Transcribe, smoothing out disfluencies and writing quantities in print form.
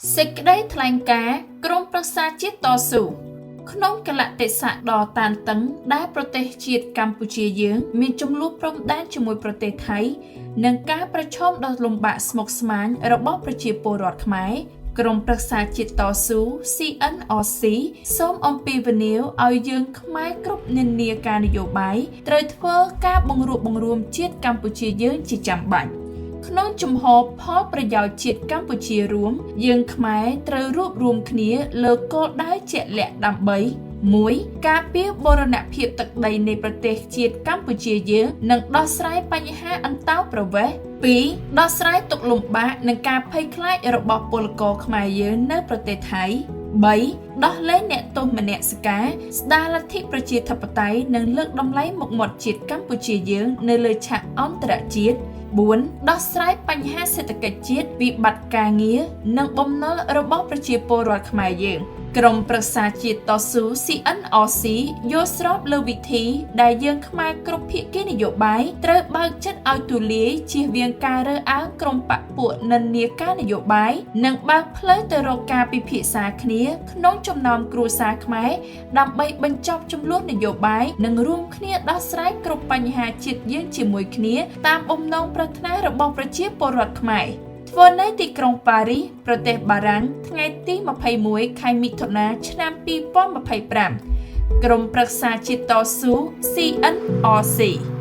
សេចក្តីថ្លែងការណ៍ក្រុមប្រឹក្សាជាតិតស៊ូក្នុងកលៈទេសៈដ៏តានតឹងដែលប្រទេសជាតិកម្ពុជាយើងមានចំនួនព្រំដែនជាមួយប្រទេសថៃនិងការប្រឈមដ៏លំបាកស្មុគស្មាញរបស់ប្រជាពលរដ្ឋខ្មែរក្រុមប្រឹក្សាជាតិតស៊ូ CNRC សូមអំពាវនាវឲ្យយើងខ្មែរគ្រប់និន្នាការនយោបាយត្រូវធ្វើការបង្រួបបង្រួមជាតិកម្ពុជាយើងជាចាំបាច់ក្នុងជំហរផលប្រយោជន៍ជាតិកម្ពុជារួមយើងខ្មែរត្រូវរួបរួមគ្នាលើគោលដៅជាក់លាក់ដើម្បី1ការពារបូរណភាពទឹកដីនៃប្រទេសជាតិកម្ពុជាយើងនិងដោះស្រាយបញ្ហាអន្តោប្រវេសន៍2ដោះស្រាយទុក្ខលំបាកនិងការភ័យខ្លាចរបស់ពលករខ្មែរយើងនៅប្រទេសថៃ3ដោះលែងអ្នកទោសមនសិការស្ដារលទ្ធិប្រជាធិបតេយ្យនិងលើកតម្លៃមុខមាត់ជាតិកម្ពុជាយើងនៅលើឆាកអន្តរជាតិ4ដោះស្រាយបញ្ហាសេដ្ឋកិច្ចជាតិវិបត្តិការងារនិងបំណុលរបស់ប្រជាពលរដ្ឋខ្មែរយើងក្រុមប្រឹក្សាជាតិតស៊ូ CNRC យល់ស្របលើវិធីដែលយើងខ្មែរគ្រប់ភាគីនយោបាយត្រូវបើកចិត្តឲ្យទូលាយជៀសវាងការរើសអើងក្រុមបក្សពួកនិន្នាការនយោបាយនិងបើកផ្លូវទៅរកការពិភាក្សាគ្នាក្នុងចំណោមគ្រួសារខ្មែរដើម្បីបញ្ចប់ជម្លោះនយោបាយនិងរួមគ្នាដោះស្រាយគ្រប់បញ្ហាជាតិយើងជាមួយគ្នាតាមបំណងប្រាថ្នារបស់ប្រជាពលរដ្ឋខ្មែរធ្វើនៅទីក្រុងប៉ារីសប្រទេសបារាំងថ្ងៃទី21ខែមិថុនាឆ្នាំ2025ក្រុមប្រឹក្សាជាតិតស៊ូ CNRC។